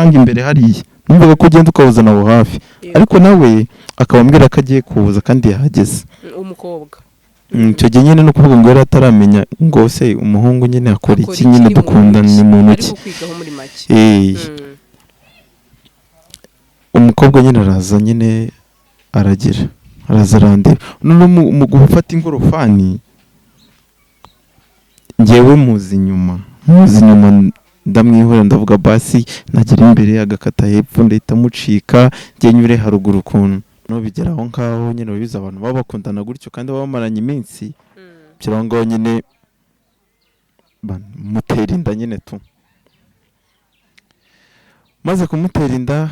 Umucanga imbere hariya, numvaga ko ugenda ukawuzana aho hafi. Yego. Ariko nawe akaba ambwira ko agiye kuwuza kandi yahageze. Umukobwa. Icyo gihe nyine ni ukuvuga ngo yari ataramenya ngo se umuhungu nyine akora Akora iki nyine, ni dukundana, muntu ni ki? muntu Ari ki? kukwigaho muri make. Eh, umukobwa nyine araza nyine, aragira araza arandeba. Noneho mu gufata ingorofani, ngewe muzi inyuma, ndamwihorera. Ndavuga basi nagera imbere agakata hepfo ndahita mucika, njye nyure haruguru ukuntu. No bigera aho ngaho nyine, urabizi abantu baba bakundana gutyo kandi baba bamaranye iminsi. Bigera aho ngaho nyine mutera inda nyine tu. Maze kumutera inda,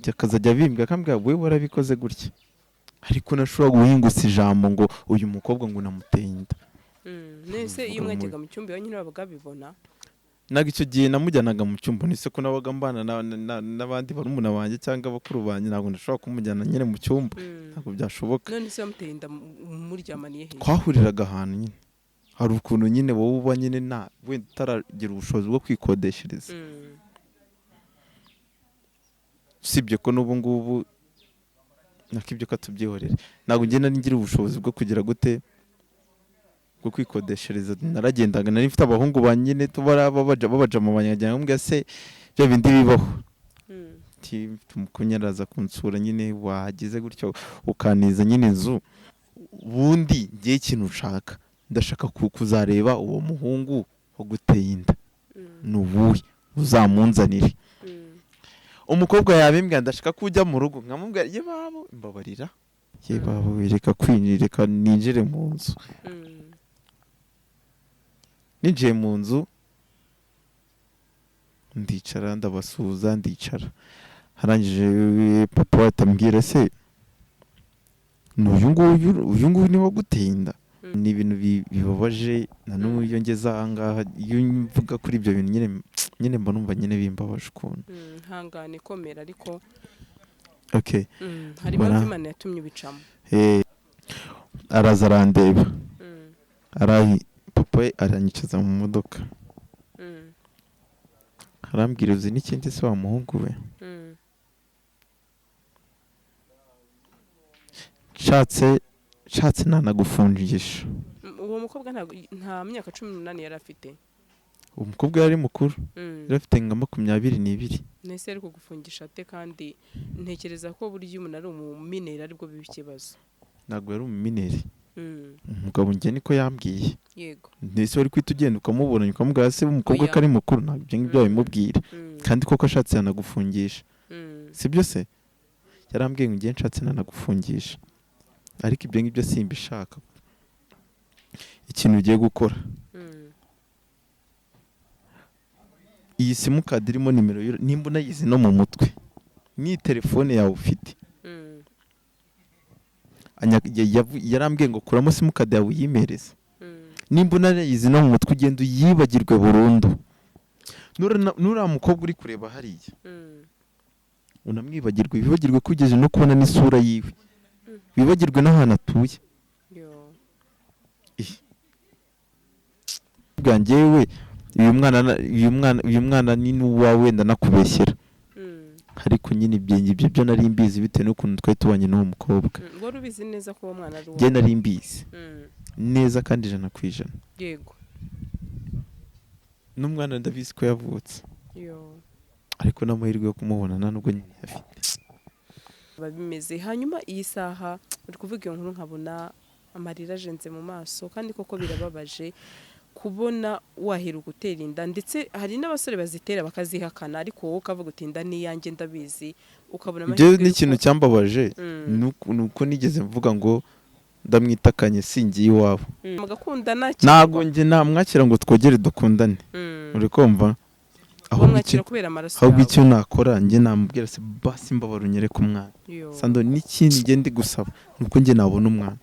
akazajya abimbwa, akambwira: "Wowe warabikoze gutya." Ariko nashobora guhingutsa ijambo ngo uyu mukobwa ngo namuteye inda. Nese iyo Mvuga mwajyaga mu cyumba iwanyu ntibabaga babibona? Ntabwo icyo gihe namujyanaga mu cyumba. Nise ko nabaga mbana n'abandi barumuna banjye cyangwa bakuru banjye, ntabwo ndashobora kumujyana nyine mu cyumba. Ntabwo byashoboka. None se wamuteye inda muryamaniye he? Twahuriraga ahantu nyine, hari ukuntu nyine wowe uba nyine nta wenda utaragira ubushobozi bwo kwikodeshereza. Usibye ko n'ubu ngubu nakibyo ko tubyihorere, ntabwo ngenda ngira ubushobozi bwo kugira gute, bwo kwikodeshereza. Naragendaga, nari mfite abahungu ba nyine tubara babaja mu banyajyana, nkamubwira se bya bindi bibaho. Ati mfite umukunya araza kunsura nyine, wahageze gutyo ukaniza nyine inzu. Ubundi ngiye ikintu nshaka, ndashaka kuzareba uwo muhungu waguteye inda. Ni uwuhe? Uzamunzanire. Umukobwa yabimbwira: "Ndashaka ko ujya mu rugo." Nkamubwira: "Ye babo, mbabarira, ye babo, reka kwinjira, reka ninjire mu nzu." Ninjiye mu nzu ndicara, ndabasuhuza, ndicara. Arangije papa we atambwira: "Se ni uyu nguyu? Uyu nguyu ni waguteye inda?" Ni ibintu bibabaje. Na n'ubu iyo ngeze aha ngaha, iyo mvuga kuri ibyo bintu nyine mba numva nyine bimbabaje ukuntu. Hangane, komera ariko. Okay. Hari impamvu Imana yatumye ubicamo. Eh, araza arandeba. Arahi papa we aranyicaza mu modoka. Arambwira: "Uzi n'ikindi se wa muhungu we? Nshatse nanagufungisha." Uwo mukobwa nta myaka 18 yari afite? Uwo mukobwa yari mukuru. Yari afite nka 22. Nese ari kugufungisha ate? Kandi ntekereza ko burya iyo umuntu ari umumineri aribwo biba ikibazo. Ntabwo yari umumineri. Umugabo njye niko yambwiye. Ndetse wari kwita ugenda ukamubona, ukamubwira se umukobwa Oya. ko ari mukuru? Ntabwo ibyo ngibyo wabimubwira. Kandi koko ashatse yanagufungisha. Sibyo se? Yarambwiye ngo ngiye nshatse nanagufungisha, ariko ibyo ngibyo simbishaka. Ikintu ugiye gukora, iyi simukadi irimo nimero nimba unayizi no mu mutwe, n'iyi telefone yawe ufite. Yarambwiye ngo kuramo simukadi yawe uyimereze. Nimba unayizi no mu mutwe, ugenda uyibagirwe burundu. Nuriya mukobwa uri kureba hariya, unamwibagirwe, wibagirwe ko ugeze no kubona n'isura yiwe, wibagirwe n'ahantu atuye. Yo. Bwa njyewe uyu mwana ni n'uwawe, wenda nakubeshyera. Ariko nyine ibyo ngibyo byo nari mbizi bitewe n'ukuntu twari tubanye n'uwo mukobwa. Wari ubizi neza ko uwo mwana ari Njye uwawe? nari mbizi neza kandi 100%. N'umwana ndabizi ko yavutse. Yo. Ariko n'amahirwe yo kumubona nta nubwo nyine afite. Biba bimeze. Hanyuma iyi saha uri kuvuga iyo nkuru nkabona amarira ajenze mu maso, kandi koko birababaje kubona waheruka gutera inda. Ndetse hari n'abasore bazitera bakazihakana, ariko wowe ukavuga uti: "Inda ni iyanjye, ndabizi." Ukabona Ibyo amahirwe ni ikintu cyambabaje. Ni uko nigeze mvuga ngo ndamwitakanye, singiye iwabo. Mugakundana? Ntabwo njye namwakira ngo twogere dukundane. Uri kumva? Ahubwo Wamwakira kubera amaraso ahubwo yawe. icyo nakora, njye namubwira: "Se basi mbabara unyereke umwana." Yo. Sando, n'ikindi njye ndi gusaba ni uko njye nabona umwana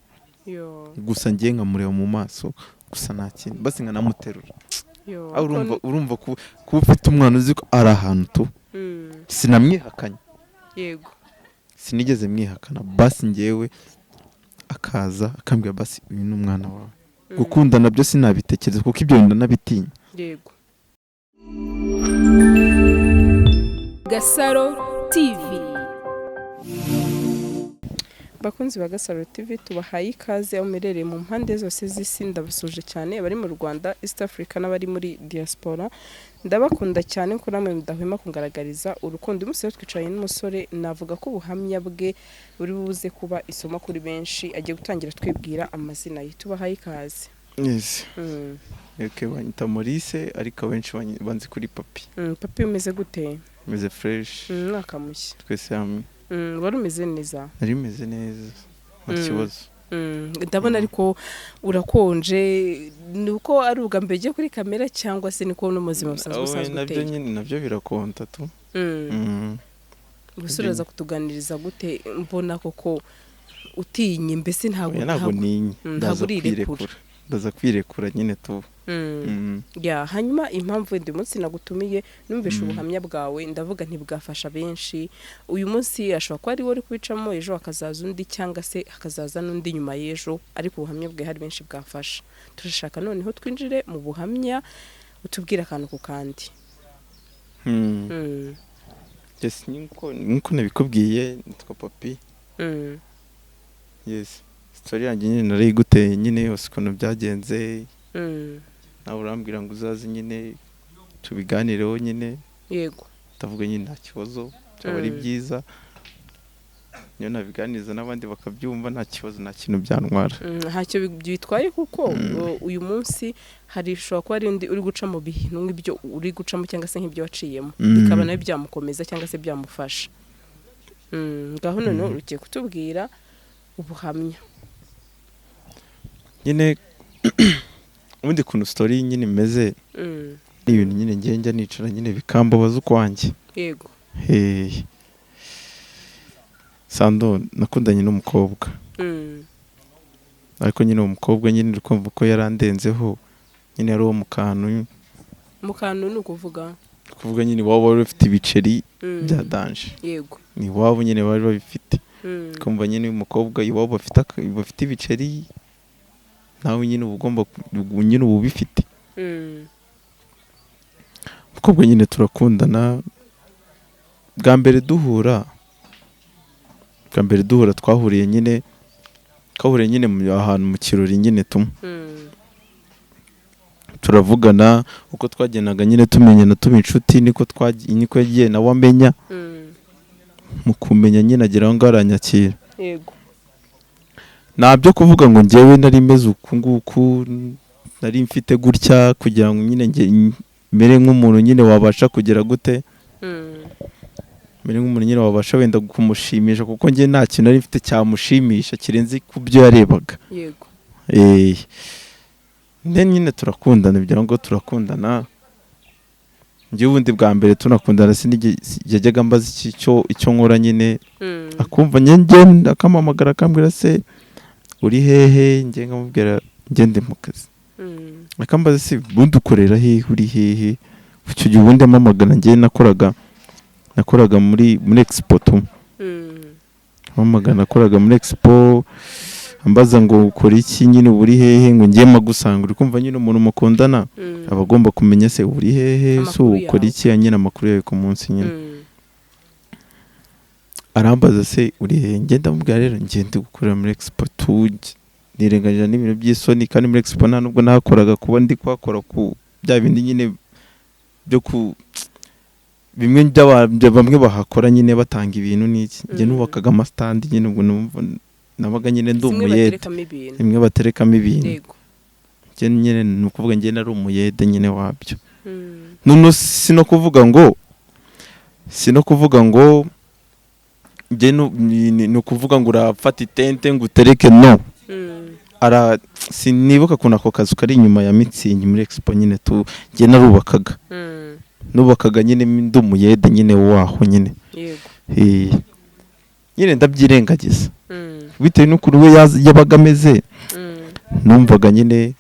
Yo. gusa, njye nkamureba mu maso gusa, nta kindi, basi nkanamuterura. Yo. Aho urumva kuba ufite umwana uzi ko ari ahantu tu. Sinamwihakanye. Sinigeze mwihakana. Basi njyewe akaza akambwira: "Basi uyu ni umwana wawe." Gukundana byo sinabitekereza kuko ibyo bintu ndanabitinya. Gasaro TV. Bakunzi ba Gasaro TV, tubahaye ikaze aho muherereye mu mpande zose z'isi. Ndabasuje cyane abari mu Rwanda, East Africa n'abari muri diaspora. Ndabakunda cyane ko namwe mudahwema kungaragariza urukundo. Uyu munsi rero twicaranye n'umusore, navuga ko ubuhamya bwe buri buze kuba isomo kuri benshi. Agiye gutangira twibwira amazina ye. Tubahaye ikaze. Yes. Okay, banyita Maurice, ariko abenshi banzi kuri Papi. Papi, umeze gute? Meze fresh. Umwaka mushya. Twese hamwe. Wari umeze neza? Nari meze neza, nta kibazo. Ndabona ariko urakonje. Ni uko ari ubwa mbere ugiye kuri kamera cyangwa se niko no mu buzima busanzwe Aho usanzwe nabyo uteye? Nyine nabyo birakonta tu. Ubuse uraza kutuganiriza gute mbona koko utinye? Mbese ntabwo Oya, ntabwo ninye. Ntabwo Ndaza urirekura. kwirekura, ndaza kwirekura nyine tu. Ya, hanyuma impamvu wenda uyu munsi nagutumiye, numvishe ubuhamya bwawe, ndavuga ntibwafasha benshi. Uyu munsi ashobora kuba ari wowe uri kubicamo, ejo hakazaza undi, cyangwa se hakazaza n'undi nyuma y'ejo, ariko ubuhamya bwe hari benshi bwafasha. Turashaka noneho twinjire mu buhamya, utubwire akantu ku kandi. Yes, nkuko nabikubwiye, nitwa Papi. Yes, story yanjye nyine narayiguteye nyine yose ukuntu byagenze. Nawe urambwira ngo uzaze nyine tubiganireho nyine. Ndavuga nyine nta kibazo, byaba ari byiza niyo nabiganiriza n'abandi bakabyumva, nta kibazo, nta kintu byantwara. Ntacyo bitwaye kuko uyu munsi hari ushobora kuba ari undi uri guca mu bintu nk'ibyo uri gucamo cyangwa se nk'ibyo waciyemo, bikaba nawe byamukomeza cyangwa se byamufasha. Ngaho noneho ugiye kutubwira ubuhamya. Nyine ubundi ukuntu story nyine imeze, ni ibintu nyine njya njya nicara nyine bikambabaza ukwanjye. Hey. Sando, nakundanye n'umukobwa, ariko nyine uwo mukobwa nyine uri kumva ko yarandenzeho nyine, yari uwo mu kantu. Mu kantu ni ukuvuga? Kuvuga nyine iwabo wari ufite ibiceri bya danger. Ni iwabo nyine bari babifite. Kumva nyine uyu mukobwa iwabo bafite ibiceri, nawe nyine uba ugomba nyine uba ubifite. Umukobwa nyine turakundana. Bwa mbere duhura twahuriye nyine ahantu mu kirori nyine tumwe. Turavugana, uko twagendaga nyine tumenyana, tuba inshuti, niko yagiye nawe amenya. Mu kumenya nyine agera aho ngaho aranyakira. Nta byo kuvuga ngo njyewe nari meze uku nguku, nari mfite gutya kugira ngo nyine njye mere nk'umuntu nyine wabasha kugera gute, mere nk'umuntu nyine wabasha wenda kumushimisha, kuko njye nta kintu nari mfite cyamushimisha kirenze ku byo yarebaga. Then nyine turakundana, bigira ngo turakundana. Njye ubundi bwa mbere tunakundana yajyaga ambaza icyo nkora nyine. Akumva njye ngenda akampamagara akambwira: "Se uri hehe?" Njye nkamubwira: "Njye ndi mu kazi." Akambaza: "Se ubundi ukorera hehe, uri hehe?" Icyo gihe ubundi ampamagara njye nakoraga muri expo tu. Ampamagara nakoraga muri expo, ambaza ngo: "Ukora iki nyine, uba uri hehe?" Ngo ngiye magusanga. Uri kumva nyine umuntu mukundana aba agomba kumenya: se uri hehe, se Amakuru ukora yawe. iki nyine, amakuru yawe ku munsi nyine. Arambaza: "Se uri hehe?" Njye ndamubwira: "Rero njye ndi gukorera muri expo tu." Nirengagije n'ibintu by'isoni, kandi muri expo nta nubwo nahakoraga kuba ndi kuhakora ku bya bindi nyine byo ku bimwe bamwe bahakora nyine batanga ibintu n'iki. Njye nubakaga amasitandi nyine, ubwo numva nabaga nyine ndi Zimwe umuyede. baterekamo ibintu. Bimwe baterekamo ibintu. Njye nyine ni ukuvuga njye nari umuyede nyine wabyo. None si no kuvuga ngo njye ni ukuvuga ngo urafata itente ngo utereke, no. Ara sinibuka ukuntu ako kazu kari inyuma ya mitsingi muri expo nyine tu, njye narubakaga. Nubakaga nyine ndi umuyede nyine waho nyine. Nyine ndabyirengagiza bitewe n'ukuntu we yabaga ameze. Numvaga nyine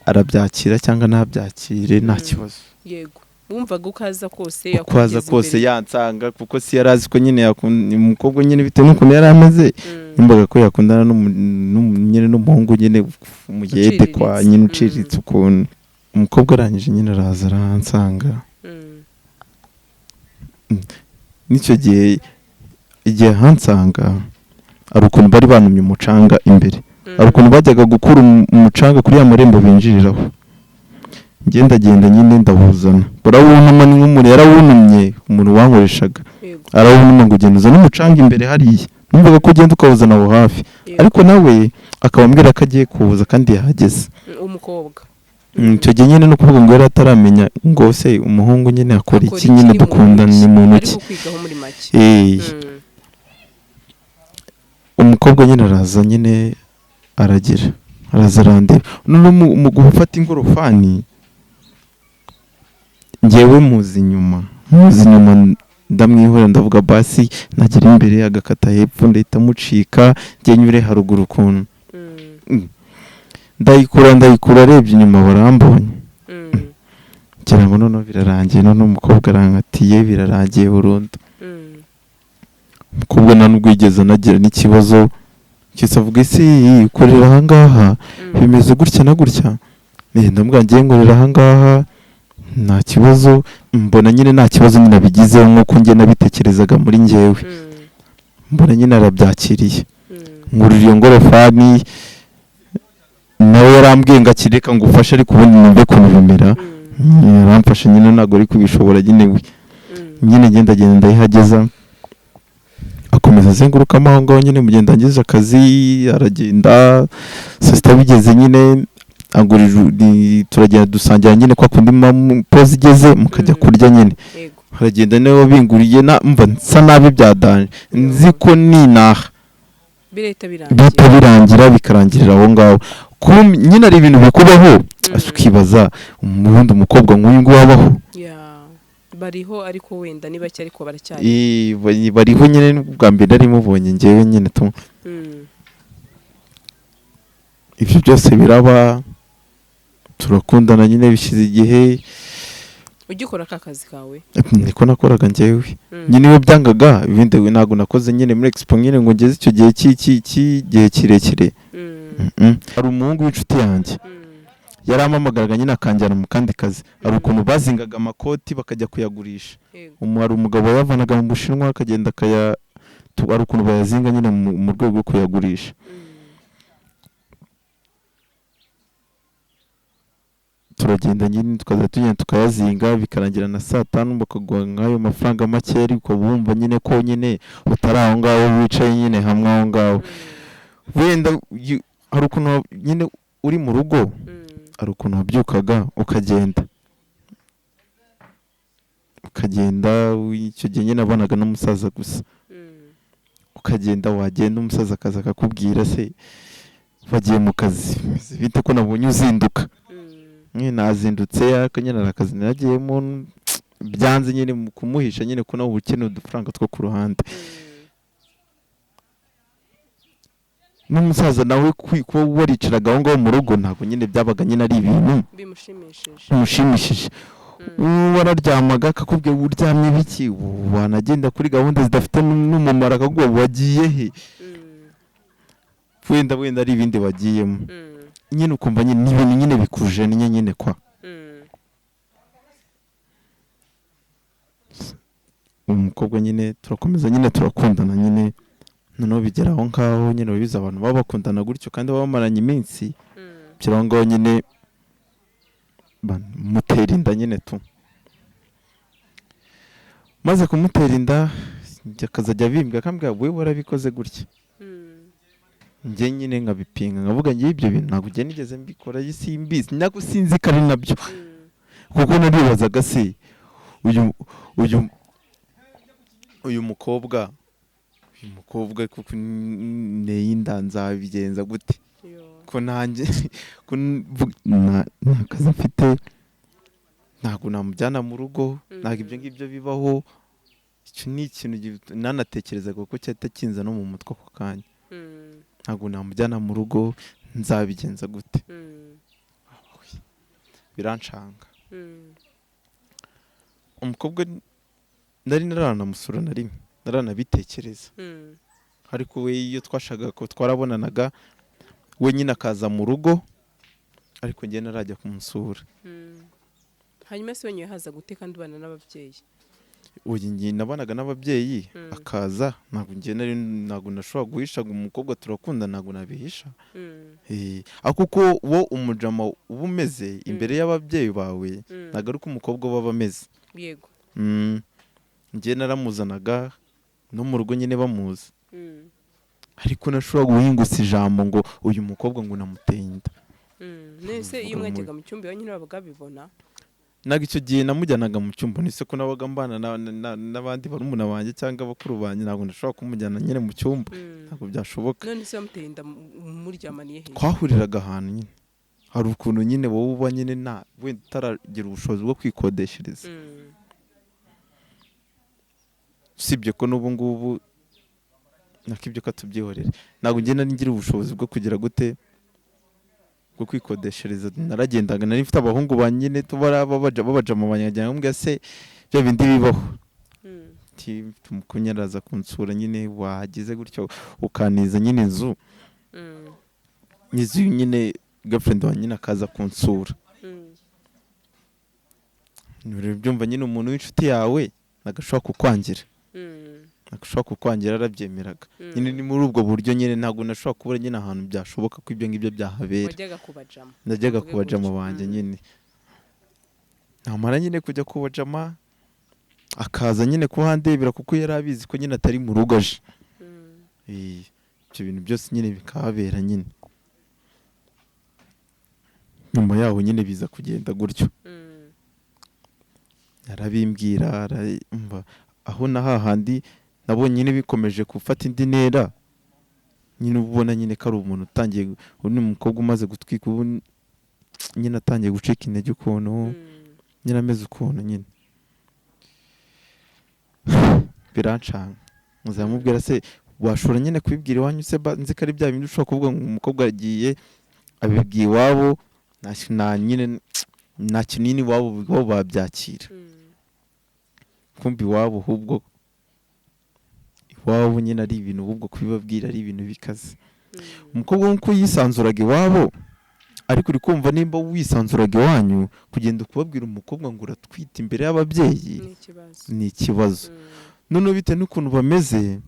arabyakira cyangwa ntabyakire, nta kibazo. Yego, wumvaga uko aza kose Uko aza yakugeza kose imbere. yansanga, kuko si yari azi ko nyine yakunda umukobwa nyine, bitewe n'ukuntu yari ameze. Yumvaga ko yakundana nyine n'umuhungu nyine umuyede kwa Uciriritse. nyine uciriritse ukuntu. Umukobwa arangije nyine araza arahansanga. N'icyo gihe igihe hansanga hari ukuntu bari banumye umucanga imbere, hari ukuntu bajyaga gukura umucanga kuri ya marembo binjiriraho. Ngenda nyine ndawuzana, barawunuma, ni nk'umuntu yarawunumye, umuntu wankoreshaga arawunuma ngo ugenda uzane umucanga imbere hariya. Numvaga ko ugenda ukawuzana aho hafi, ariko nawe akaba ambwira ko agiye kuwuza kandi yahageze. Umukobwa. Icyo gihe nyine no kuvuga ngo yari ataramenya ngo se umuhungu nyine akora iki, nyine dukundana ni muntu ki. Ariko kwigaho muri make. Umukobwa nyine araza nyine aragira araza arandeba, noneho mu gufata ingorofani ngewe muzi inyuma ndamwihorera, ndavuga basi nagera imbere agakata hepfo ndahita mucika njye nyure haruguru ukuntu. Ndayikura arebye inyuma barambonye, ngira ngo noneho birarangiye, noneho umukobwa arankatiye birarangiye burundu. Umukobwa nta nubwo yigeze anagira n'ikibazo cyose, avuga ese ukorera aha ngaha bimeze gutya na gutya, ndamubwira ngiye nkorera aha ngaha nta kibazo, mbona nyine nta kibazo nyine abigizeho nk'uko njye nabitekerezaga muri njyewe, mbona nyine arabyakiriye. Ngurira iyo ngorofani, nawe yarambwiye ngo akireka ngo ufashe ariko ubundi numve ukuntu bimera. Yaramfashe nyine ntabwo ari kubishobora nyine we. Nyine ngenda agenda ndayihageza, akomeza azengurukamo aho ngaho nyine, mugenda ngeze akazi aragenda, saa sita bigeze nyine agurira, turagenda dusangira nyine kwa kundi pause igeze mukajya kurya nyine. Aragenda niwe wabinguriye, mva nsa nabi byadanje, nzi ko ninaha birahita birangira, bihita birangira bikarangirira aho ngaho. Nyine ari ibintu bikubaho ukibaza ubundi umukobwa nk'uyu nguyu abaho. Bariho ariko wenda ni bake ariko baracyari. Bariho nyine, bwa mbere nari mubonye ngewe nyine tu. Ibyo byose biraba, turakundana nyine bishize igihe. Ugikora ka kazi kawe? Niko nakoraga ngewe. Nyine iyo byangaga ibindi ntabwo nakoze nyine muri expo nyine ngo ngeze icyo gihe cy'igihe kirekire. Hari umuhungu w'inshuti yanjye yarampamagaraga nyine akanjyana mu kandi kazi. Hari ukuntu bazingaga amakoti bakajya kuyagurisha. Hari umugabo wayavanaga mu Bushinwa akagenda akaya, hari ukuntu bayazinga nyine mu rwego rwo kuyagurisha. Turagenda nyine tukaza tugenda tukayazinga bikarangira na saa tanu bakaguha nk'ayo mafaranga make, ariko wumva nyine ko nyine utari aho ngaho wicaye nyine hamwe aho ngaho. Wenda hari ukuntu nyine uri mu rugo, hari ukuntu wabyukaga ukagenda, icyo gihe nyine nabonaga n'umusaza gusa, ukagenda wagenda umusaza akaza akakubwira se wagiye mu kazi bite ko nabonye uzinduka. Nyine nazindutse ariko nyine hari akazi nagiyemo byanze nyine mu kumuhisha nyine ko nawe uba ukeneye udufaranga two ku ruhande. N'umusaza nawe kuba waricaraga aho ngaho mu rugo ntabwo nyine byabaga nyine ari ibintu bimushimishije. Wararyamaga akakubwira uryamye biki, wanagenda kuri gahunda zidafite n'umumaro akakubwira wagiye he, wenda ari ibindi wagiyemo nyine ukumva nyine ni ibintu nyine bikujennye nyine kwa. Umukobwa nyine turakomeza nyine turakundana nyine, noneho bigera aho ngaho nyine urabizi abantu baba bakundana gutyo kandi baba bamaranye iminsi, bigera aho ngaho nyine mutera inda nyine tu. Maze kumutera inda akazajya abimbwa akambwira wowe warabikoze gutya, njye nyine nkabipinga nkavuga ngiye ibyo bintu ntabwo njye nigeze mbikora simbizi ntabwo sinzi ko ari nabyo, kuko naribazaga se uyu mukobwa kuko nteye inda nzabigenza gute ko nanjye nta kazi mfite, ntabwo namujyana mu rugo, ntabwo ibyo ngibyo bibaho. Icyo ni ikintu nanatekerezaga kuko cyahita kinza no mu mutwe ako kanya, ntabwo namujyana mu rugo nzabigenza gute, birancanga. Umukobwa nari naranamusura na rimwe naranabitekereza, ariko we iyo twashakaga ko twarabonanaga we nyine akaza mu rugo ariko njye narajya kumusura. Hanyuma se wenyine haza gute kandi ubana n'ababyeyi? Uyu njye nabanaga n'ababyeyi, akaza, ntabwo njye nari, ntabwo nashobora guhisha ngo umukobwa turakunda, ntabwo nabihisha. Ariko uko wo umujama uba umeze imbere y'ababyeyi bawe, ntabwo ari uko umukobwa we aba ameze. Njye naramuzanaga no mu rugo nyine bamuzi, ariko nashobora guhingutsa ijambo ngo uyu mukobwa ngo namuteye inda. Nese iyo Uvuga mwajyaga mu cyumba iwanyu ntibabaga babibona? Ntabwo icyo gihe namujyanaga mu cyumba, nise ko nabaga mbana n'abandi barumuna banjye cyangwa bakuru banjye, ntabwo nashobora kumujyana nyine mu cyumba. Ntabwo byashoboka. None se wamuteye inda muryamaniye he? Twahuriraga ahantu nyine, hari ukuntu nyine wowe uba nyine nta wenda utaragira ubushobozi bwo kwikodeshereza, usibye ko n'ubu ngubu nakibyo ko tubyihorere, ntabwo ngenda ngira ubushobozi bwo kugira gute, bwo kwikodeshereza. Naragendaga, nari mfite abahungu ba nyine tubara babajama banjye, nkambwira se bya bindi bibaho. Ati, mfite umukunya araza kunsura nyine, wagize gutyo ukaniza nyine inzu, inzu nyine girlfriend wa nyine akaza kunsura. Byumva nyine umuntu w'inshuti yawe nagashobora kukwangira, nagashobora kukwangira, arabyemeraga. Nyine ni muri ubwo buryo nyine ntabwo nashobora kubura nyine ahantu byashoboka ko ibyo ngibyo byahabera. Wajyaga kubajama? Najyaga Uvuge kubajama gutyo. banjye. Nyine namara nyine kujya kubajama, akaza nyine kuhandebera kuko yari abizi ko nyine atari mu rugo aje. Ibyo bintu byose nyine bikahabera nyine. Nyuma yaho nyine biza kugenda gutyo. Arabimbwira, arumva aho na hahandi nabonye nyine bikomeje gufata indi ntera nyine, uba ubona nyine ko ari umuntu utangiye, ubu ni umukobwa umaze gutwika, ubu nyine atangiye gucika intege ukuntu, nyine ameze ukuntu nyine birancanga. Muzamubwira se washobora nyine kubibwira iwanyu se nzi ko ari bya bindi ushobora kuvuga ngo umukobwa yagiye abibwiye iwabo, nta nyine nta kintu nyine iwabo babyakira. Kumva iwabo, ahubwo iwabo nyine ari ibintu, ahubwo kubibabwira ari ibintu bikaze. Umukobwa nk'uko yisanzuraga iwabo, ariko uri kumva nimba wisanzuraga iwanyu, kugenda ukubabwira umukobwa ngo uratwite imbere y'ababyeyi ni ikibazo. Ni ikibazo. Noneho bitewe n'ukuntu bameze,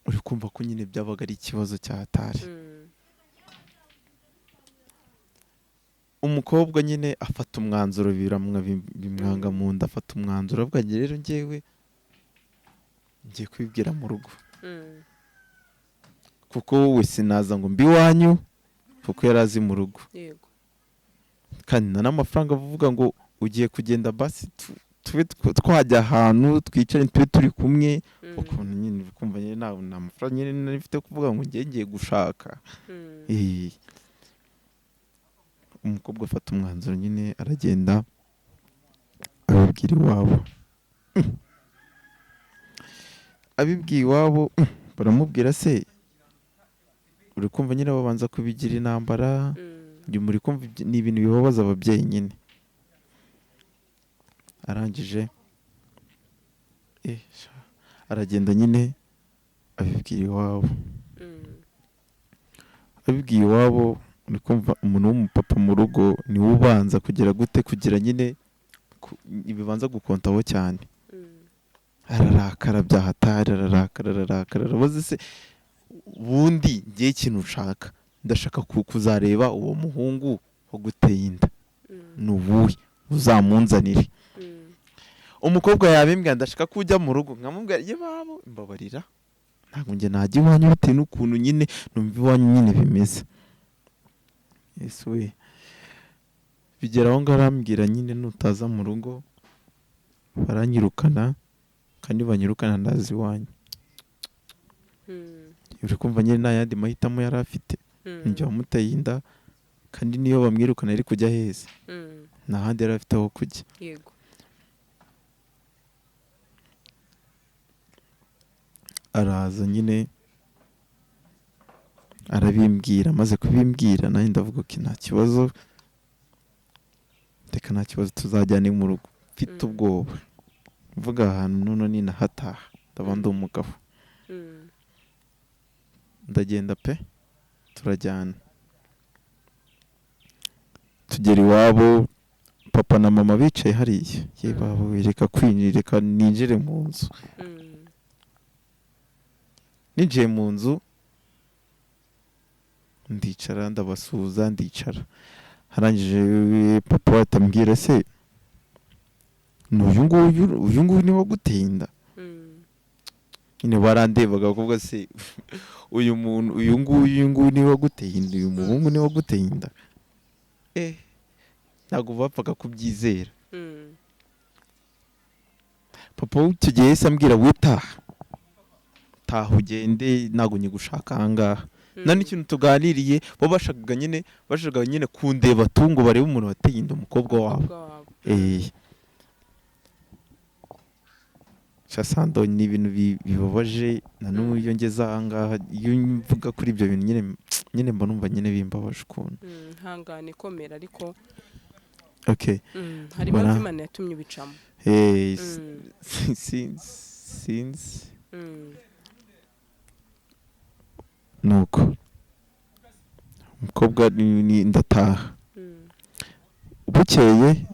uri kumva ko nyine byabaga ari ikibazo cya hatari. Umukobwa nyine afata umwanzuro, bimwanga mu nda, afata umwanzuro avuga ngo rero njyewe ngiye kubibwira mu rugo, kuko wowe sinaza ngo mbi iwanyu, kuko yari azi mu rugo. Kandi nta n'amafaranga avuga ngo ugiye kugenda basi tube twajya ahantu twicare tube turi kumwe. Ukuntu nyine kumva nyine nta mafaranga nyine nari mfite kuvuga ngo ngiye gushaka. Umukobwa afata umwanzuro nyine, aragenda abibwira iwabo. Abibwiye iwabo, baramubwira se uri kumva nyine babanza kubigira intambara. Nyuma uri kumva ni ibintu bibabaza ababyeyi nyine. Arangije sha, aragenda nyine abibwira iwabo. Abibwiye iwabo, uri kumva umuntu w'umupapa mu rugo niwe ubanza kugira gute, kugira nyine bibanza gukontaho cyane. Ararakara byahatari, ararakara, ararakara, arabaza se ubundi ngiye ikintu nshaka, ndashaka kuzareba uwo muhungu waguteye inda. Ni uwuhe, uzamunzanire. Umukobwa yabimbwira, ndashaka ko ujya mu rugo, nkamubwira ye babo mbabarira, ntabwo njye najya iwanyu bitewe n'ukuntu nyine numva iwanyu nyine bimeze. Yesu we, bigera aho ngaho arambwira nyine nutaza mu rugo baranyirukana, kandi banyirukana ndaza iwanyu. Uri kumva nyine nta yandi mahitamo yari afite. Njye wamuteye inda, kandi niyo bamwirukana yari kujya heza? Nta handi yari afite aho kujya. Araza nyine arabimbwira, amaze kubimbwira nanjye ndavuga ko nta kibazo, reka nta kibazo tuzajyane mu rugo. Mfite ubwoba mvuga ahantu noneho ninahataha ndaba ndi umugabo. Ndagenda pe, turajyana tugera iwabo. Papa na mama bicaye hariya. Ye baba we, reka kwinjira, reka ninjire mu nzu. Ninjiye mu nzu ndicara, ndabasuhuza, ndicara. Harangije papa atambwira: "Se ni uyu nguyu? Uyu nguyu niwe waguteye inda?" Nyine barandebaga kuvuga: "Se uyu muntu, uyu nguyu, uyu nguyu niwe waguteye inda? Uyu muhungu niwe waguteye inda?" Ntabwo bapfaga kubyizera. Papa w'icyo gihe yahise ambwira: "Witaha, taha ugende, ntabwo nyigushaka ahangaha." Nta n'ikintu tuganiriye. Bo bashakaga nyine kundeba tu, ngo barebe umuntu wateye inda umukobwa wabo. Umukobwa wabo. Sando, ni ibintu bibabaje. Na n'ubu iyo ngeze ahangaha, iyo mvuga kuri ibyo bintu nyine mba numva nyine bimbabaje ukuntu. Hangane, komera ariko. Okay. Hari Voilà. impamvu Imana yatumye ubicamo. Sinzi. Nuko umukobwa ndataha. Bukeye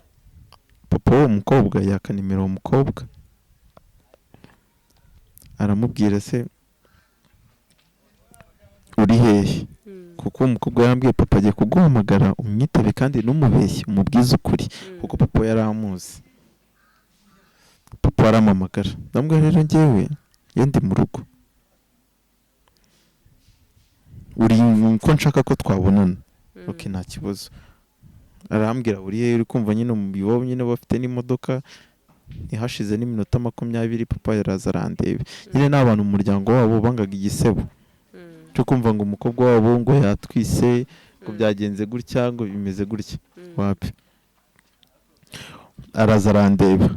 papa w'uwo mukobwa yaka nimero uwo mukobwa, aramubwira: "Se uri hehe?" Kuko uwo mukobwa yarambwiye: "Papa agiye kuguhamagara, umwitabe kandi ntumubeshye, umubwize ukuri." Kuko papa we yari amuzi. Papa arampamagara, ndamubwira: "Rero njyewe iyo ndi mu rugo, uri ko nshaka ko twabonana." "Ok, nta kibazo." Arambwira: "Uri hehe?" Uri kumva nyine mu iwabo nyine bafite n'imodoka. Ntihashize n'iminota 20 papa yaraza arandeba. Nyine ni abantu mu muryango wabo bangaga igisebo cyo kumva ngo umukobwa wabo ngo yatwise, ngo byagenze gutya, ngo bimeze gutya. Wapi, araza arandeba.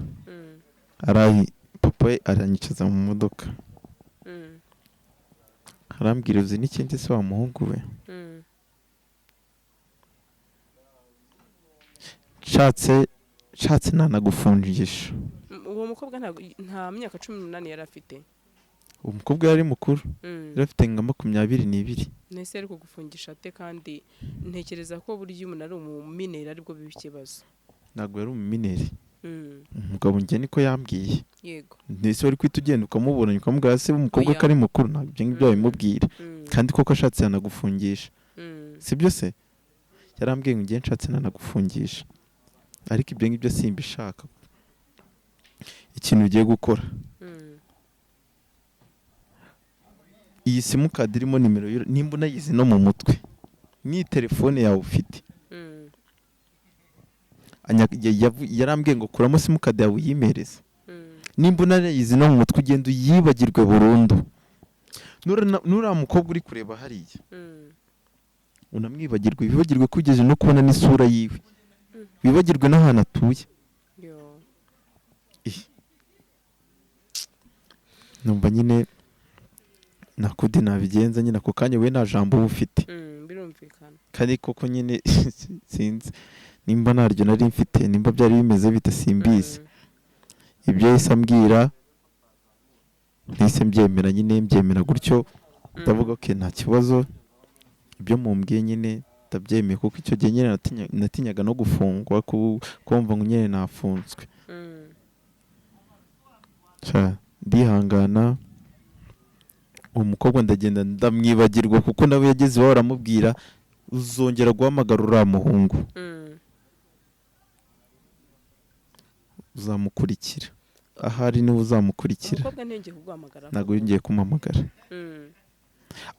Arayi papa we aranyicaza mu modoka. Arambwira: "Uzi n'ikindi se wa muhungu we? Nshatse nanagufungisha." Uwo mukobwa nta myaka 18 yari afite? Uwo mukobwa yari mukuru. Yari afite nka 22. Nese ari kugufungisha ate? Kandi ntekereza ko burya iyo umuntu ari umumineri aribwo biba ikibazo. Ntabwo yari umumineri. Umugabo njye niko yambwiye. Ndetse wari kwita ugenda ukamubona, ukamubwira se umukobwa Oya. ko ari mukuru? Ntabwo ibyo ngibyo wabimubwira. Kandi koko ashatse yanagufungisha. Sibyo se? Yarambwiye ngo: "Ngiye nshatse nanagufungisha, ariko ibyo ngibyo simbishaka. Ikintu ugiye gukora, iyi simukadi irimo nimero nimba unayizi no mu mutwe, n'iyi telefone yawe ufite." Yarambwiye ngo: "Kuramo simukadi yawe uyimereze. Nimba unayizi no mu mutwe, ugenda uyibagirwe burundu. Nuriya mukobwa uri kureba hariya, unamwibagirwe, wibagirwe ko ugeze no kubona n'isura yiwe, wibagirwe n'ahantu atuye." Yo. Numva nyine nakundi nabigenza nyine ako kanya, we nta jambo uba ufite. Birumvikana. Kandi koko nyine sinzi nimba naryo nari mfite, nimba byari bimeze bite, simbizi. Ibyo yahise ambwira nahise mbyemera nyine, mbyemera gutyo. Ndavuga: "Ok, nta kibazo, ibyo mumbwiye nyine ndabyemeye." Kuko icyo gihe nyine natinyaga no gufungwa, kumva ngo nyine nafunzwe. Sha, ndihangana. Uwo mukobwa ndagenda ndamwibagirwa, kuko nawe yageze iwabo aramubwira: "Uzongera guhamagara uriya muhungu, uzamukurikira ahari, niwe uzamukurikira." Umukobwa ntiyongeye kuguhamagara? Ntabwo yongeye kumpamagara.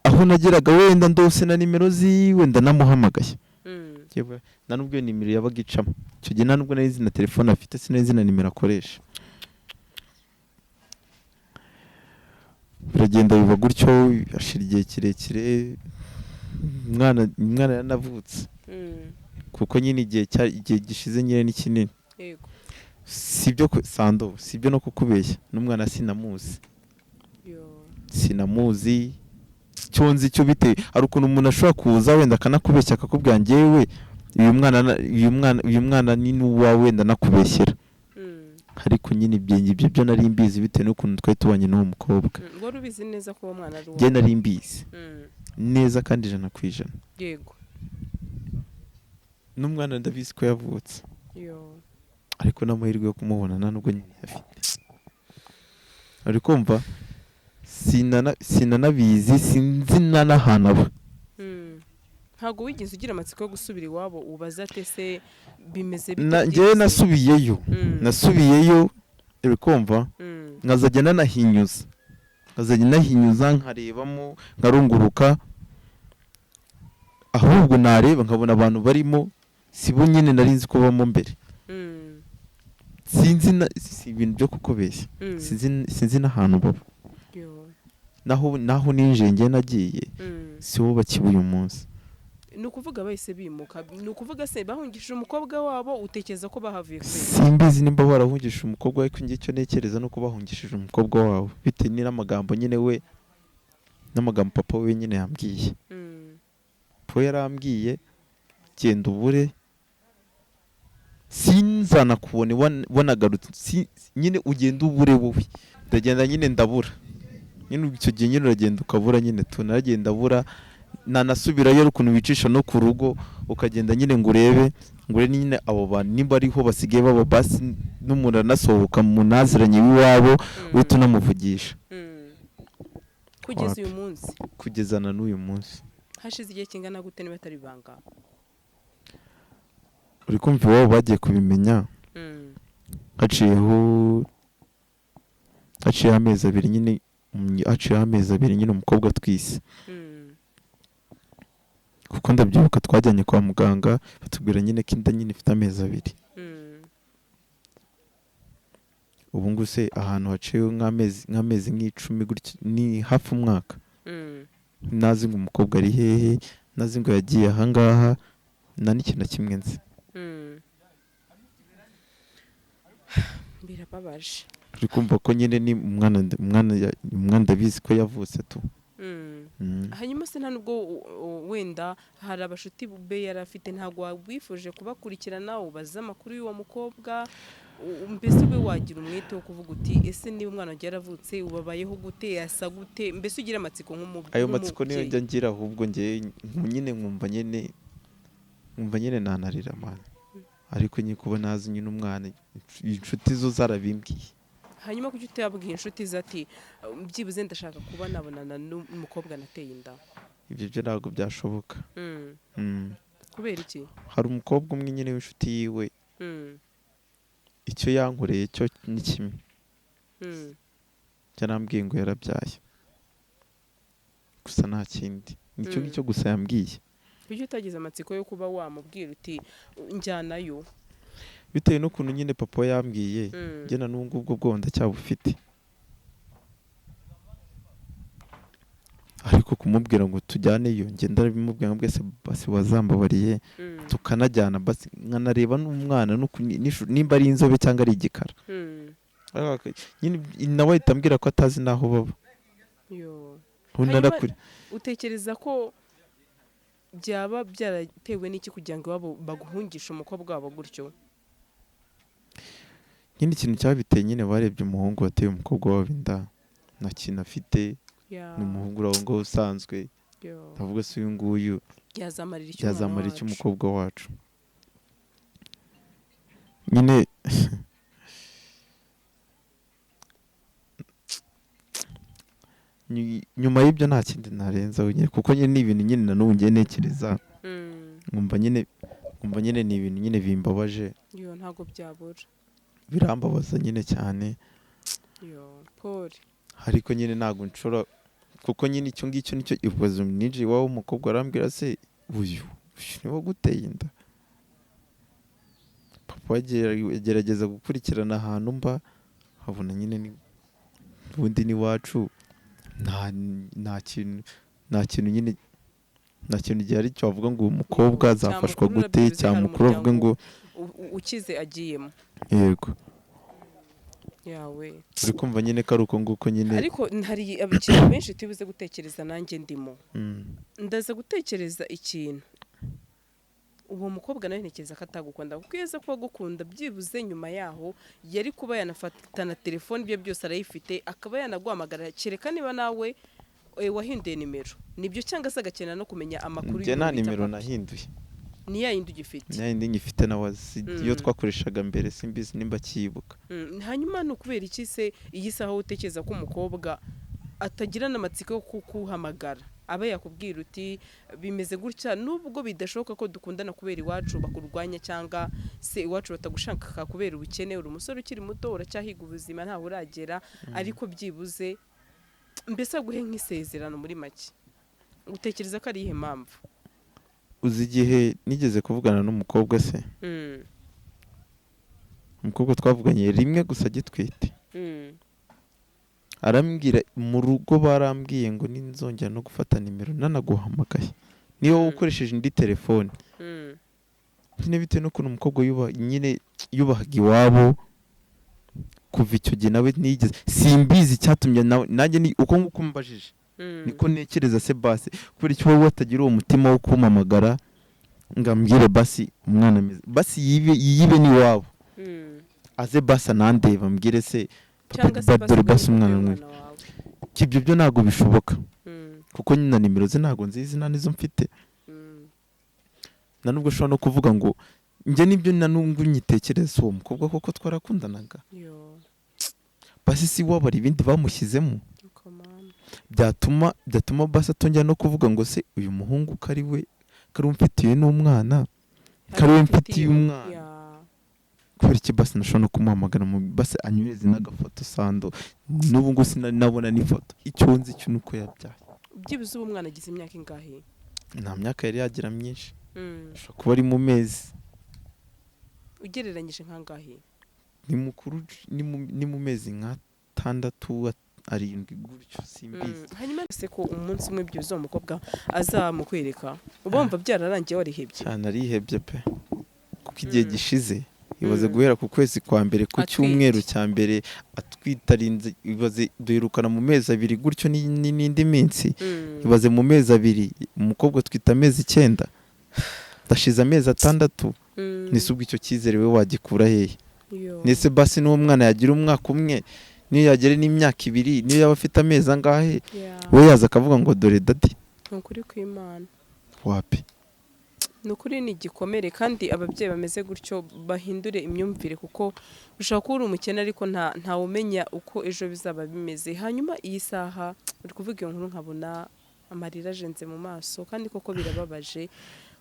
Aho nageraga wenda ndose na nimero ziwe, ndanamuhamagaye. Yewe, nta nubwo iyo nimero yabaga icamo icyo gihe, nta nubwo nari nzi na telefone afite, sinari nzi na nimero akoresha. Biragenda biba gutyo, hashira igihe kirekire, umwana yaranavutse. Kuko nyine igihe gishize nyine ni kinini. Sibyo Sando, sibyo no kukubeshya, n'umwana sinamuzi. Yo. Sinamuzi. Icyo nzi cyo bite, hari ukuntu umuntu ashobora kuza wenda akanakubeshya, akakubwira: "Njyewe uyu mwana ni n'uwawe," wenda anakubeshyera. Ariko nyine ibyo ngibyo byo nari mbizi bitewe n'ukuntu twari tubanye n'uwo mukobwa. Wari ubizi neza ko uwo mwana ari Njye uwawe? nari mbizi neza kandi 100%. N'umwana ndabizi ko yavutse. Yo. Ariko n'amahirwe yo kumubona nta nubwo nyine afite. Uri kumva, sinanabizi, sinzi n'ahantu aba. Ntabwo wigeze ugira amatsiko yo gusubira iwabo ubaza ate se bimeze bite Njyewe byibuze? Nasubiyeyo. Nasubiyeyo, uri kumva, nkazajya nahinyuza nkarebamo, nkarunguruka, ahubwo nareba nkabona abantu barimo si bo nyine nari nzi ko babamo mbere. Sinzi si ibintu byo kukubeshya. Sinzi n'ahantu baba. Yo. Naho ninjiye njye nagiye, si bo bakiba uyu munsi. Ni ukuvuga bahise bimuka, ni ukuvuga se bahungishije umukobwa wabo, utekereza ko bahavuye kubera Simbizi nimba barahungishije umukobwa we, ariko njye icyo ntekereza ni uko bahungishije umukobwa wabo, bitewe n'amagambo nyine we, n'amagambo papa we nyine yambwiye. Papa we yarambwiye: "Genda ubure, sinzanakubone wanagarutse, nyine ugenda ubure wowe." Ndagenda nyine ndabura nyine. Icyo gihe nyine uragenda ukabura nyine tu. Naragenda abura, nanasubirayo ukuntu wicisha no ku rugo, ukagenda nyine ngo urebe nyine abo bantu nimba ariho basigaye baba, basi n'umuntu aranasohoka munaziranye w'iwabo, uhita unamuvugisha. Kugeza Wapi. uyu munsi? Kugeza na n'uyu munsi. Hashize igihe kingana gute, niba atari ibanga? Uri kumva, iwabo bagiye kubimenya haciyeho amezi 2 nyine, haciyeho amezi 2 nyine umukobwa atwise. Kuko ndabyibuka twajyanye kwa muganga, batubwira nyine ko inda nyine ifite amezi 2. Ubu ngubu se ahantu haciyeho nk'amezi nk'icumi gutya, ni hafi umwaka, ntazi ngo umukobwa ari hehe, ntazi ngo yagiye ahangaha, nta n'ikintu na kimwe nzi. Birababaje. Uri kumva ko nyine ni umwana ndabizi ko yavutse tu. Hanyuma se nta nubwo wenda hari abashuti be yari afite, ntabwo wifuje kubakurikirana ubaze amakuru y'uwo mukobwa, mbese ube wagira umwete wo kuvuga uti: "Ese niba umwana wanjye yaravutse, ubabayeho gute, yasa gute?" Mbese ugira amatsiko Ayo matsiko niyo nk'umubyeyi. njya ngira, ahubwo njye nyine nkumva nyine nanarira man, ariko nyine kuba nazi nyine umwana, inshuti zo zarabimbwiye. Hanyuma kuki utayabwiye inshuti ze ati: "Byibuze ndashaka kuba nabonana n'umukobwa nateye inda"? Ibyo byo ntabwo byashoboka. Kubera iki? Hari umukobwa umwe nyine w'inshuti yiwe, icyo yankoreye cyo ni kimwe. Yarambwiye ngo yarabyaye gusa, nta kindi, nicyo ngicyo gusa yambwiye. Kuki utagize amatsiko yo kuba wamubwira uti: "Njyanayo"? Bitewe n'ukuntu nyine papa we yambwiye, njye na n'ubu ngubwo bwoba ndacyabufite, ariko kumubwira ngo tujyaneyo, njye ndabimubwira ngo: "Bwese basi wazambabariye tukanajyana, basi nkanareba n'umwana nimba ari inzobe cyangwa ari igikara." Ariko nyine nawe ahita ambwira ko atazi n'aho baba. Yo. Ubu Hanyuma narakuri utekereza ko byaba byaratewe n'iki kugira ngo iwabo baguhungishe umukobwa wabo gutyo? Nyine ikintu cyabiteye, nyine barebye umuhungu wateye umukobwa wabo inda nta kintu afite, ni umuhungu uri aho ngaho usanzwe. Yo. Ndavuga se uyu nguyu yazamarira icyo umwana yazamara iki wacu? Umukobwa wacu nyine. Nyuma y'ibyo nta kindi narenzaho nyine, kuko nyine ni ibintu nyine na n'ubu ngiye ntekereza, nkumva nyine ni ibintu nyine bimbabaje. Yo, ntabwo byabura. Birambabaza nyine cyane. Yo, Paul. Ariko nyine ntabwo nshobora, kuko nyine icyo ngicyo nicyo ibazo. Ninjiye iwabo w'umukobwa, arambwira: "Se uyu niwe waguteye inda?" Papa we agerageza gukurikirana ahantu mba, abona nyine ni ubundi n'iwacu nta kintu nyine, nta kintu gihari cyo wavuga ngo uyu mukobwa azafashwa Cyamukurura gute, byibuze hari cyamukuru avuga ngo umuryango ukize agiyemo. Yego. Yawe. Uri kumva nyine ko ari uko nguko nyine. Ariko hari ikintu benshi tubuze gutekereza, nanjye ndimo. Ndaza gutekereza ikintu: uwo mukobwa nawe ntekereza ko atagukunda, kuko iyo aza kuba agukunda, byibuze nyuma yaho yari kuba yanafatana telefone, ibye byose arayifite, akaba yanaguhamagara, kereka niba nawe wahinduye nimero nibyo, cyangwa se agakenera no kumenya amakuru Njye nta y'umuntu bita nimero papa. nahinduye. Ni ya yindi ugifite? Yindi ngifite nawe azi, iyo twakoreshaga mbere, simbizi nimba akiyibuka. Hanyuma ni ukubera iki se iyi saha utekereza ko umukobwa atagira n'amatsiko yo kukuhamagara, aba yakubwira uti bimeze gutya, nubwo bidashoboka ko dukundana kubera iwacu bakurwanya, cyangwa se iwacu batagushaka kubera ubukene, uri umusore ukiri muto, uracyahiga ubuzima, ntawe uragera, ariko byibuze mbese aguhe nk'isezerano? Muri make, utekereza ko ari iyihe mpamvu? Uzi igihe nigeze kuvugana n'umukobwa se? Umukobwa twavuganye rimwe gusa agitwite, arambwira mu rugo barambwiye ngo ninzongera no gufata nimero nanaguhamagaye, niba wowe ukoresheje indi telefone. Nyine bitewe n'ukuntu umukobwa nyine yubahaga iwabo, kuva icyo gihe nawe nigeze, simbizi icyatumye nawe, nanjye ni uko nguko mbajije, niko ntekereza se basi kubera icyo wowe watagira uwo mutima wo kumpamagara ngo ambwire basi umwana ameze, basi yibe yibe n'iwabo, aze basi anandeba ambwire se papa, Cyangwa se dore basi umwana umwana mwiza. wawe. Ibyo byo ntabwo bishoboka, kuko nyine na nimero ze ntabwo nzizi, nta n'izo mfite. Nta nubwo ushobora no kuvuga ngo njye nibyo, na nubwo nyitekereza uwo mukobwa koko twarakundanaga, Yo. basi si iwabo hari ibindi bamushyizemo Come on. byatuma basi atongera no kuvuga ngo se uyu muhungu ko ari we, ko ari we umfitiye n'umwana, ko ari we mfitiye umwana, kubera iki basi nashobora no kumuhamagara mu basi anyureze n'agafoto sando? N'ubu ngubu sinari nabona n'ifoto. Icyo nzi cyo ni uko yabyaye. Byibuze ubu umwana agize imyaka ingahe? Nta myaka yari yagira myinshi, ashobora kuba ari mu mezi. Ugereranyije nk'angahe? Ni mukuru, ni mu mezi nk'atandatu, arindwi gutyo, simbizi. Hanyuma se ko umunsi umwe byibuze uwo mukobwa azamukwereka, uba wumva byararangiye, warihebye? Cyane, arihebye pe, kuko igihe gishize, ibaze guhera guhera ku kwezi kwa mbere ku Atwite. cyumweru cya mbere atwitarinze, ibaze duherukana mu mezi 2 gutyo n'indi minsi. Ibaze mu mezi 2 umukobwa atwita amezi 9, ndashize amezi 6. Nese ubwo icyo cyizere we wagikura hehe? Yo. Nese basi n'uwo mwana yagira umwaka umwe, niyo yagera n'imyaka 2, niyo yaba afite amezi angahe, we yaza akavuga ngo dore daddy? Ni ukuri kw'Imana. Wapi. Ni ukuri, ni igikomere, kandi ababyeyi bameze gutyo bahindure imyumvire, kuko ushobora kuba uri umukene ariko ntawumenya uko ejo bizaba bimeze. Hanyuma iyi saha uri kuvuga iyo nkuru nkabona amarira ajenze mu maso, kandi koko birababaje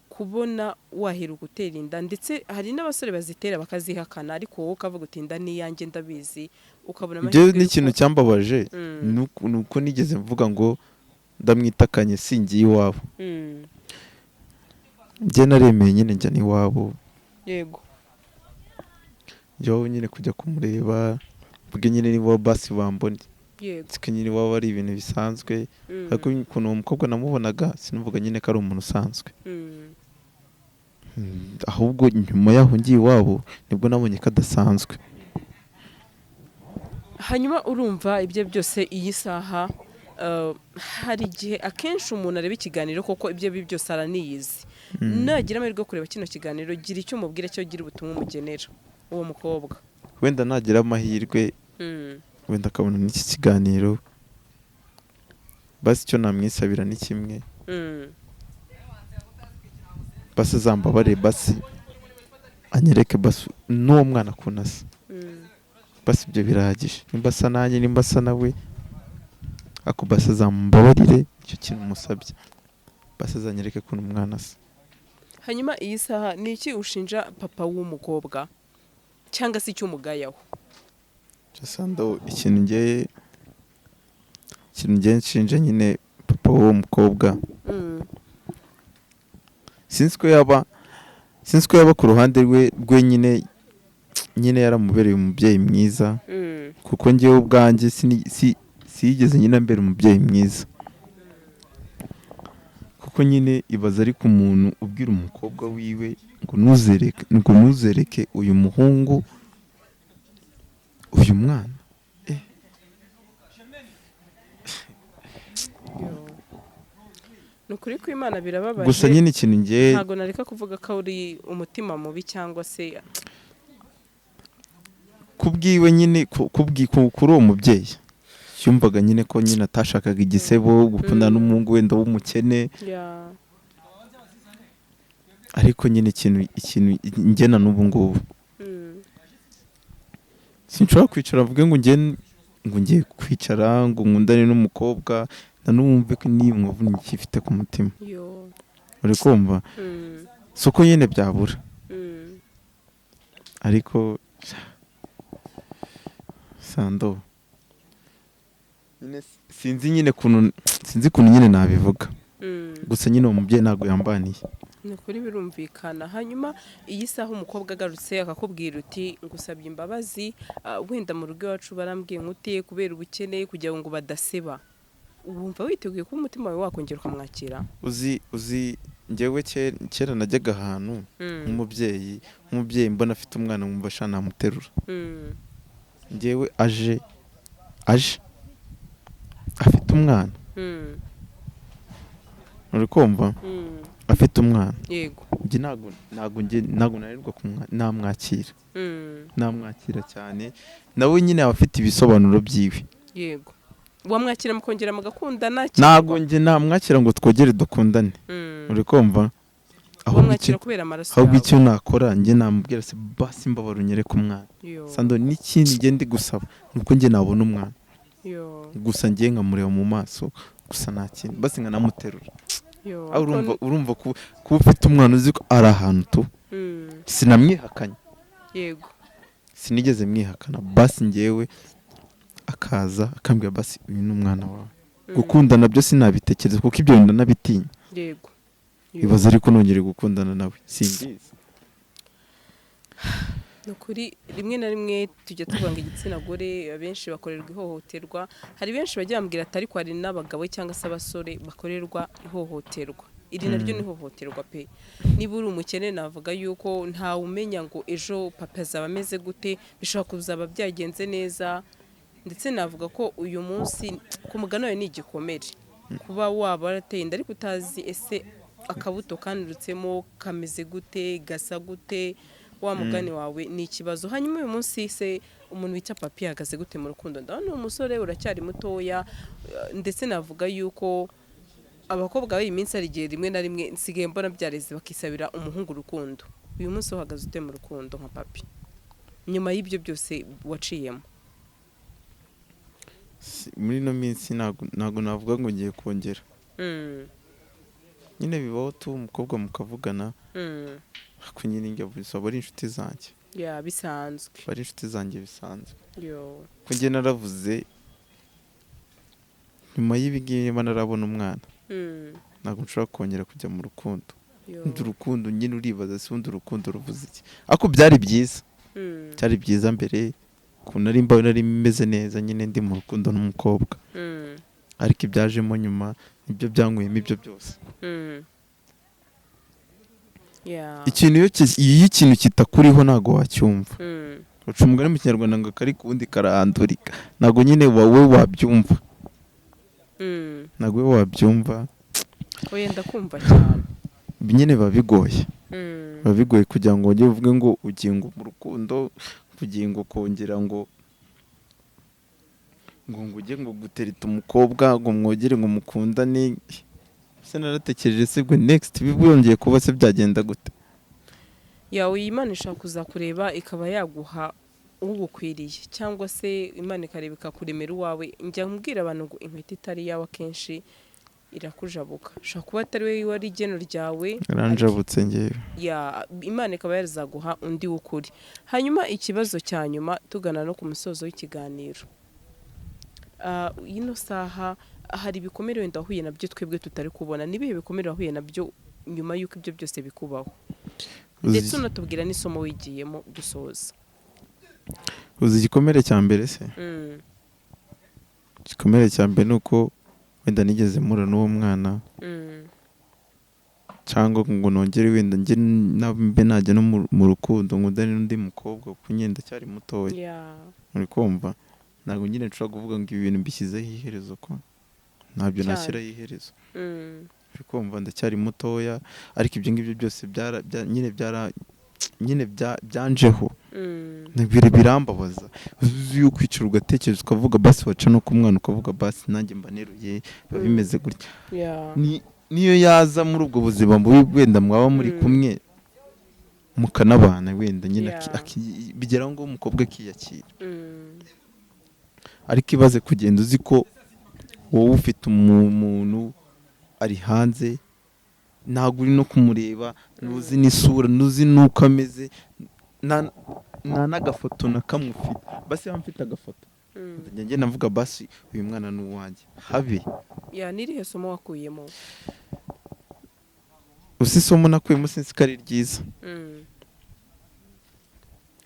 kubona waheruka gutera inda, ndetse hari n'abasore bazitera bakazihakana, ariko wowe ukavuga uti inda ni iyanjye ndabizi, ukabona Njyewe amahirwe n'ikintu cyambabaje ni uko nigeze mvuga ngo ndamwitakanye, singiye iwabo. Njye naremeye nyine njya n'iwabo. Njya iwabo nyine kujya kumureba, mvuge nyine niba basi bambone, siko nyine iwabo ari ibintu bisanzwe, ariko ukuntu uwo mukobwa namubonaga sinuvuga nyine ko ari umuntu usanzwe. Ahubwo nyuma yaho ngiye iwabo nibwo nabonye ko adasanzwe. Hanyuma urumva ibyo byose iyi saha, hari igihe akenshi umuntu areba ikiganiro, koko ibyo ari byo byose araniyizi. Nagira amahirwe yo kureba kino kiganiro, gira icyo umubwira, cyo gira ubutumwa umugenera uwo mukobwa. Wenda nagira amahirwe, wenda akabona n'iki kiganiro, basi icyo namwisabira ni kimwe: basi azambabare, basi anyereke basi n'uwo mwana ukuntu asa. Basi ibyo birahagije, nimba asa nanjye, nimba asa nawe, ariko basi azambabarire, icyo kintu musabye, basi azanyereke ukuntu umwana asa. Hanyuma iyi saha ni iki ushinja papa w'umukobwa, cyangwa se icyo umugayaho? Sando, ikintu ngiye nshinja nyine papa w'uwo mukobwa, sinzi ko yaba ku ruhande rwe nyine yaramubereye umubyeyi mwiza, kuko njyewe ubwanjye siyigeze nyine ambera umubyeyi mwiza, kuko nyine ibaza ariko umuntu ubwira umukobwa wiwe ngo ntuzereke uyu muhungu uyu mwana. Yo. Ni ukuri kw'Imana, birababaje. Gusa nyine ikintu ngiye Ntabwo nareka kuvuga ko uri umutima mubi cyangwa se Kubwiwe nyine, kuri uwo mubyeyi yumvaga nyine ko nyine atashakaga igisebo gukundana n'umuhungu wenda w'umukene. Ariko nyine ikintu ngena n'ubu ngubu, sinshobora kwicara mvuge ngo nge ngo ngiye kwicara ngo nkundane n'umukobwa, na n'uwumve ko n'iyo nkovu nkifite ku mutima. Yo. Uri kumva? Si uko nyine byabura, ariko sando nyine sinzi ukuntu nyine nabivuga. Gusa nyine uwo mubyeyi ntabwo yambaniye. Ni ukuri birumvikana. Hanyuma iyi saha umukobwa agarutse akakubwira uti: "Ngusabye imbabazi, wenda mu rugo iwacu barambwiye nkute kubera ubukene, kugira ngo badaseba," wumva witeguye kuba umutima wawe wakongera ukamwakira? Uzi njyewe kera najyaga ahantu nk'umubyeyi mbona afite umwana nkumva sha namuterura. Njyewe aje afite umwana, uri kumva? Afite umwana. Yego. Njye ntabwo nanirwa namwakira. Namwakira cyane, nawe nyine aba afite ibisobanuro byiwe. Yego, wamwakira mukongera mugakundana? Ntabwo njye namwakira ngo twogere dukundane. Uri kumva? Ahubwo Wamwakira kubera amaraso ahubwo yawe. icyo nakora, njye namubwira se: "Basi mbabara unyereke umwana." Yo. Sando, n'ikindi njye ndi gusaba ni uko njye nabona umwana Yo. gusa, njye nkamureba mu maso gusa, nta kindi, basi nkanamuterura. Yo. Aho urumva kuba ufite umwana uzi ko ari ahantu tu sinamwihakanye. Sinigeze mwihakana. Basi njyewe akaza akambwira: "Basi uyu ni umwana wawe." Gukundana byo sinabitekereza kuko ibyo bintu ndanabitinya. Yo. Ibaze ariko nongere gukundana nawe, simbizi. Ni ukuri rimwe na rimwe tujya tuvuga ngo igitsina gore abenshi bakorerwa ihohoterwa. Hari benshi bajya bambwira ati: "Ariko hari n'abagabo cyangwa se abasore bakorerwa ihohoterwa." Iri naryo ni ihohoterwa pe. Niba uri umukene, navuga yuko ntawe umenya ngo ejo papa azaba ameze gute, bishobora kuzaba byagenze neza. Ndetse navuga ko uyu munsi ku mugani wawe ni igikomere kuba waba warateye inda ariko utazi ese akabuto kandutsemo kameze gute, gasa gute. Wa mugani wawe ni ikibazo. Hanyuma uyu munsi se umuntu wita Papi ahagaze gute mu rukundo? Ndabona uyu musore uracyari mutoya, ndetse navuga yuko abakobwa b'iyi minsi hari igihe rimwe na rimwe nsigaye mbona byareze bakisabira umuhungu urukundo. Uyu munsi uhagaze ute mu rukundo nka Papi nyuma y'ibyo byose waciyemo? Muri ino minsi ntabwo navuga ngo ngiye kongera. Nyine bibaho tu, umukobwa mukavugana, ariko nyine njya aba ari inshuti zanjye. Ya, bisanzwe. Aba ari inshuti zanjye bisanzwe. Yo. Ko njye naravuze, nyuma y'ibi ngibi niba narabona umwana, ntabwo nshobora kongera kujya mu rukundo. Yo. Undi urukundo nyine uribaza se ubundi urukundo ruvuze iki? Ariko byari byiza. Byari byiza mbere, ukuntu nari mbawe nari meze neza nyine ndi mu rukundo n'umukobwa. Ariko ibyajemo nyuma nibyo byankuyemo ibyo byose. Ikintu iyo ikintu kitakuriho ntabwo wacyumva. Baca umugani mu Kinyarwanda ngo akari ku wundi karahandurika. Ntabwo nyine wowe wabyumva. Ntabwo wowe wabyumva. Oya, ndakumva cyane. Nyine biba bigoye. Biba bigoye kugira ngo wongere uvuge ngo ugiye ngo mu rukundo, kugira ngo kongera ngo ujye ngo gutereta umukobwa ngo mwogere ngo mukundane. Se naratekereje se bwo next biyongeye kuba se byagenda gute? Yawe Imana ishobora kuzakureba ikaba yaguha ugukwiriye, cyangwa se Imana ikareba ikakuremera uwawe. Njya mbwira abantu ngo inkweto itari iyawe akenshi irakujabuka. Ushobora kuba atari we wari igeno ryawe. Yaranjabutse ngewe. Ya, Imana ikaba yazaguha undi w'ukuri. Hanyuma ikibazo cya nyuma tugana no ku musozo w'ikiganiro. Ino saha hari ibikomere wenda wahuye nabyo twebwe tutari kubona. Ni ibihe bikomere wahuye nabyo nyuma y'uko ibyo byose bikubaho, ndetse unatubwira n'isomo wigiyemo dusoza? Uzi igikomere cya mbere se? Igikomere cya mbere ni uko wenda nigeze mpura n'uwo mwana, cyangwa ngo nongere wenda njye mbe najya no mu rukundo ngo ndane n'undi mukobwa, kuko nyine ndacyari mutoya. Uri kumva? Ntabwo nyine nshobora kuvuga ngo ibi bintu mbishyizeho iherezo, ko ntabyo nashyiraho iherezo. Uri kumva? Ndacyari mutoya, ariko ibyo ngibyo byose byara nyine byara nyine byanjeho. Birambabaza. Uzi iyo kwicara ugatekereza ukavuga basi waca no ku mwana ukavuga basi nanjye mba neruye biba bimeze gutya. Niyo yaza muri ubwo buzima bubi wenda mwaba muri kumwe. Mukanabana wenda nyine, bigeraho ngo umukobwa akiyakira. Ariko ibaze kugenda uzi ko wowe ufite umuntu ari hanze, ntabwo uri no kumureba, ntuzi n'isura, ntuzi n'uko ameze, nta n'agafoto na kamwe ufite. Basi yaba mfite agafoto, njya ngenda mvuga: "Basi uyu mwana ni uwanjye," habe. Ya, n'irihe somo wakuyemo? Uzi isomo nakuyemo? Sinzi ko ari ryiza,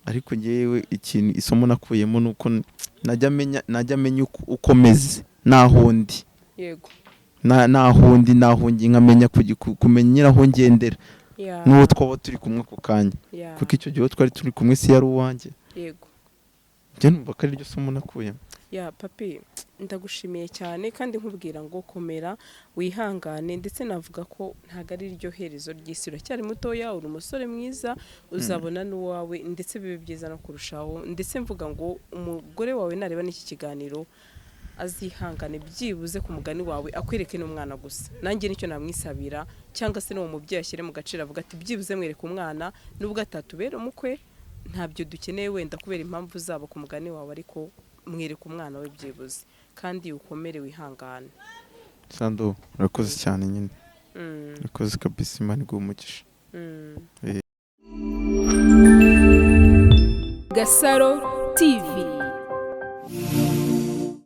ariko ngewe ikintu, isomo nakuyemo ni uko najya menya uko meze n'aho ndi. N'aho ndi, n'aho ngiye, nkamenya kumenya nyine aho ngendera n'uwo twaba turi kumwe ako kanya, kuko icyo gihe uwo twari turi kumwe si yari uwanjye. Njye numva ko ari ryo somo nakuyemo. Ya papi, ndagushimiye cyane kandi nkubwira ngo komera, wihangane. Ndetse navuga ko ntabwo ari ryo herezo ry'isi. Uracyari mutoya, uri umusore mwiza, uzabona n'uwawe, ndetse bibe byiza no kurushaho. Ndetse mvuga ngo umugore wawe nareba n'iki kiganiro azihangane, byibuze ku mugani wawe akwereke n'umwana gusa. Nanjye nicyo namwisabira, cyangwa se n'uwo mubyeyi ashyire mu gaciro, avuga ati: "Byibuze mwereke umwana, nubwo atatubera umukwe, ntabyo dukeneye wenda kubera impamvu zabo," ku mugani wawe, ariko mwereke umwana we byibuze. Kandi ukomere, wihangane. Sando, urakoze cyane nyine. Urakoze kabisa, Imana iguhe umugisha. Gasaro TV.